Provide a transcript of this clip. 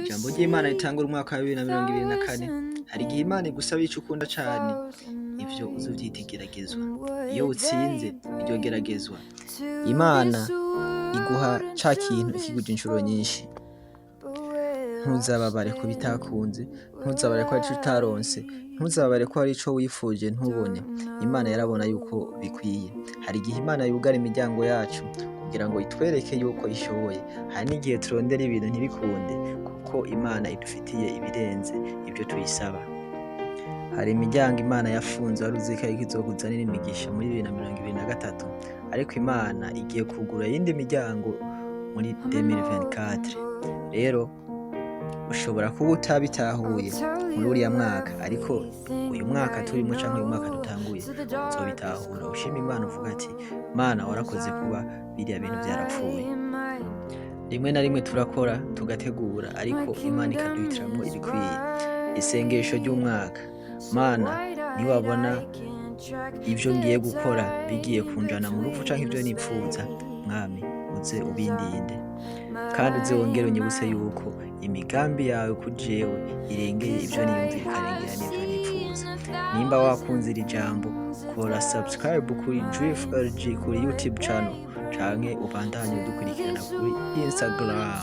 Ijambo ry'Imana ritangura umwaka wa 2024. Hari igihe Imana igusaba ico ukunda cane, ivyo uzovyita igeragezwa. Iyo utsinze iryo geragezwa, Imana iguha ca kintu ikiguja incuro nyinshi. Ntuzababare ko bitakunze, ntuzababare ko hari ico utaronse, ntuzababare ko hari ico wifuje ntubone. Imana yarabona yuko bikwiye. Hari igihe Imana yugara imiryango yacu kugira ngo itwereke yuko ishoboye. Hari n'igihe turondera ibintu ntibikunde kuko Imana idufitiye ibirenze ivyo tuyisaba. Hari imiryango Imana yafunze wari uzi ko ariko izokuzanira imigisha muri 2023, ariko Imana igiye kugura iyindi miryango muri 2024. Rero ushobora kuba utabitahuye muri uriya mwaka, ariko uyu mwaka turimo canke uyu mwaka dutanguye uzobitahura, ushima Imana, uvuga ati: "Mana, warakoze kuba biriya bintu vyarapfuye." Rimwe na rimwe turakora, tugategura, ariko Imana ikaduhitiramwo ibikwiye. Isengesho ry'umwaka: Mana, niwabona ivyo ngiye gukora bigiye kunjana mu rupfu canke ivyo nipfuza, Mwami, uze ubindinde, kandi uze wongere unyibutse yuko imigambi yawe kuri jewe irengeye ivyo niyumvira, ikarengera n'ivyo nipfuza. Nimba wakunze iri jambo, kora subscribe kuri Drift LG kuri YouTube channel, canke ubandanye udukurikirana kuri Instagram.